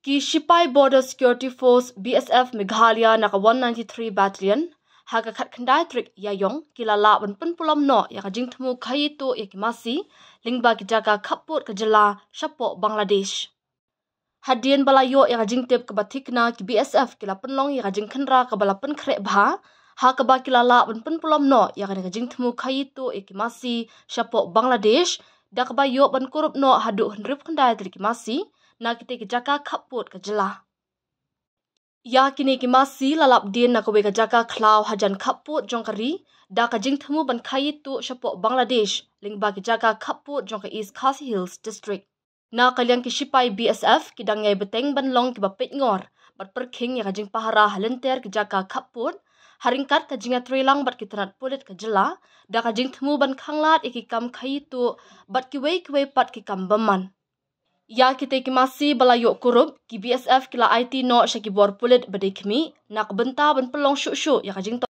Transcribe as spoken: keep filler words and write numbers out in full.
Ki Shipai Border Security Force, B S F Meghalaya, na ka one ninety-three Battalion, ha ka khatkhyndai tarik Ïaïong, ki la lah ban pynpulom noh ïa ka jingthmu khaïi tuh ïa ki masi lyngba ki jaka khappud ka jylla shapoh Bangladesh. Hadien ba la ïoh ïa ka jingtip kaba thikna, ki B S F ki la pynlong ïa ka jingkhynra kaba la pynkhreh bha ha kaba ki la lah ban pynpulom noh ïa kane ka jingthmu khaïi tuh ïa ki masi shapoh Bangladesh, da kaba ïoh ban kurup noh haduh hynriewphew khyndai tylli ki masi na kitei ki jaka khappud ka jylla. Ïa kine ki masi la lap dien na kawei ka jaka khlaw hajan khappud jong ka ri da ka jingthmu ban khaïi tuh shapoh Bangladesh lyngba ki jaka khappud jong ka East Khasi Hills District. Na ka liang ki shipai B S F ki dang ïai bteng ban long kiba peitngor bad pyrkhing ïa ka jingpahara ha lynter ki jaka khappud, ha ryngkat ka jingïatreilang bad ki tnat pulit ka jylla da ka jingthmu ban khanglad ïa ki kam khaïi tuh bad kiwei kiwei pat ki kam bymman. Ïa kitei ki masi ba la ïoh kurup, ki B S F ki la aiti noh sha ki bor pulit ba dei khmih na ka bynta ban pynlong shuh shuh ïa ka jingtop